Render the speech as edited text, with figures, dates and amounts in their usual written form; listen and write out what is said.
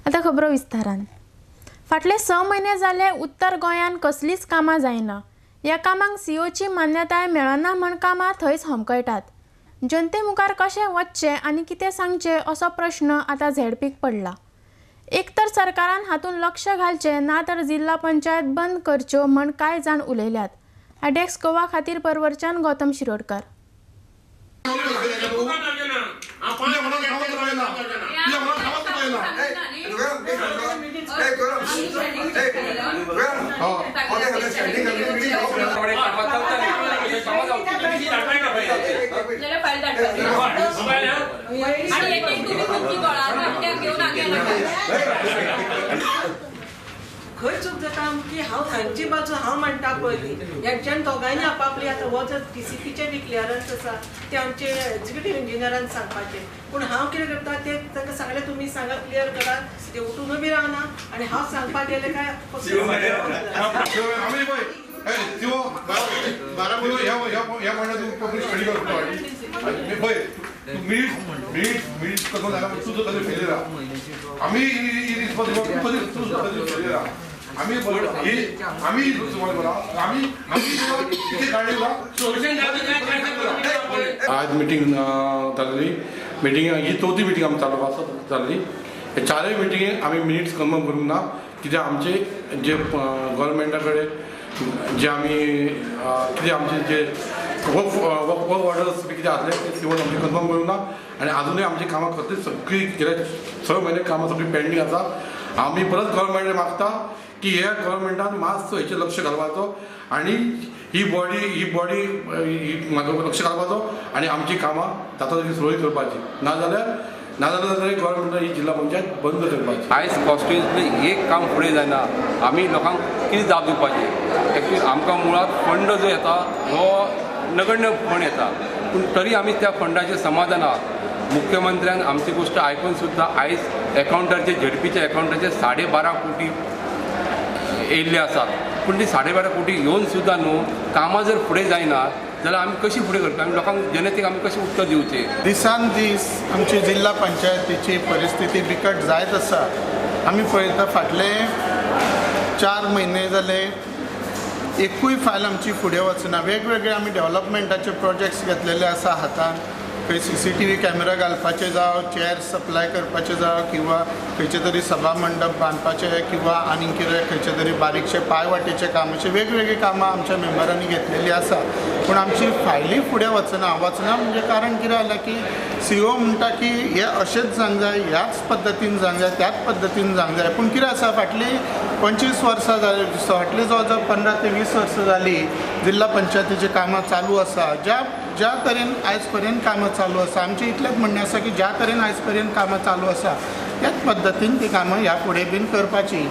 आतां खबरो विस्तारान. फाटले 6 म्हयने जाले उत्तर गोंयांत कसलीच कामां जायना. ह्या कामांक सीओची मान्यताय मेळना म्हण कामां थंयच होमकळटात. जनते मुखार कशें वचचें आनी कितें सांगचें असो प्रश्न आतां झेडपीक पडला. एक तर सरकारान हातूंत लक्ष घालचें ना तर जिल्हा पंचायत बंद करच्यो म्हण कांय जाण उलयल्यात. आयडेक्स गोवा खातीर परवरच्यान गौतम शिरोडकर. खंय चूक जाता की हांव हांची बाजू हांव म्हणटा पयली हेंच्यान दोगांयनी आपापली आतां हो जर टीसीपीचें बी क्लियरन्स आसा ते आमचे एक्झिक्युटीव इंजिनियरान सांगपाचें, पूण हांव कितें करता ते तांकां सांगलें तुमी सांगा क्लियर करात, ते उठून बी रावना आनी हांव सांगपाक गेलें काय आज मिटींग जाल्ली, मिटींग ही चवथी मिटींग आमी चालू आसा जाल्ली. हे चारय मिटिंगे आमी मिनिट्स कन्फर्म करूंक ना कित्याक आमचे जे गव्हर्मेंटा कडेन जे आमी कितें आमचे जे वर्क ऑर्डर्स बी कितें आसले ते सिवन आमचे कन्फर्म करूंक ना आनी आजुनूय आमची कामां कसली सगळीं गेले 6 म्हयने कामां सगळीं पेंडींग आसा. आमी परत गव्हर्मेंट मागता की ह्या गव्हर्मेंटान मातसो हेचेर लक्ष घालपाचो आनी ही बॉडी ही बॉडी ही लक्ष घालपाचो आनी आमची कामां जाता तशी सुरळीत करपाची, नाजाल्यार गव्हर्मेंटान ही जिल्हा पंचायत बंद करपाची. आयज कॉन्स्टिट्युएन्सींतलें एक काम फुडें जायना, आमी लोकांक कितें जाप दिवपाची? एक्चुअली आमकां मुळांत फंड जो येता हो नगण्य फंड येता, पूण तरी आमी त्या फंडाचेर समाधान आहा. मुख्यमंत्र्यान आमची गोश्ट आयकून सुद्दां आयज एकावंटाचे झेडपीच्या एकावंटाचे 12.5 कोटी येयल्ले आसात, पूण ती 12.5 कोटी येवन सुद्दां न्हू कामां जर फुडें जायना जाल्यार आमी कशी फुडें करतले? आमी लोकांक जनतेक आमी कशें उत्तर दिवचें? दिसान दीस आमची जिल्हा पंचायतीची परिस्थिती बिकट जायत आसा. आमी पळयता फाटले 4 म्हयने जाले एकूय फायल आमची फुडें वचना. वेगवेगळे आमी डेव्हलपमेंटाचे प्रोजेक्ट्स घेतलेले आसा हातान, खंय CCTV camera घालपाचे जावं, चेअर सप्लाय करपाचे जावं, किंवा खंयचे तरी सभा मंडप बांदपाचे किंवा आनी कितें खंयचे तरी बारीकशे पांयवाटेचे काम, अशे वेगवेगळी कामां आमच्या मेंबरांनी घेतलेली आसा. पूण आमची फायली फुडें वचना. वचना म्हणजे कारण कितें जालें की सीओ म्हणटा की हे अशेंच जावंक जाय, ह्याच पद्दतीन जावंक जाय, त्याच पद्दतीन जावंक जाय. पूण कितें आसा फाटलीं 25 वर्सां जाली, फाटलीं जवळ जवळ 15 ते 20 वर्सां जालीं जिल्हा पंचायतीचीं कामां चालू आसा. ज्या ज्या तरेन आयज पर्यंत कामां चालू आसा, आमचें इतलेंच म्हणणें आसा की ज्या तरेन आयज पर्यंत कामां चालू आसा त्याच पद्दतीन ती कामां ह्या फुडें बीन करपाची.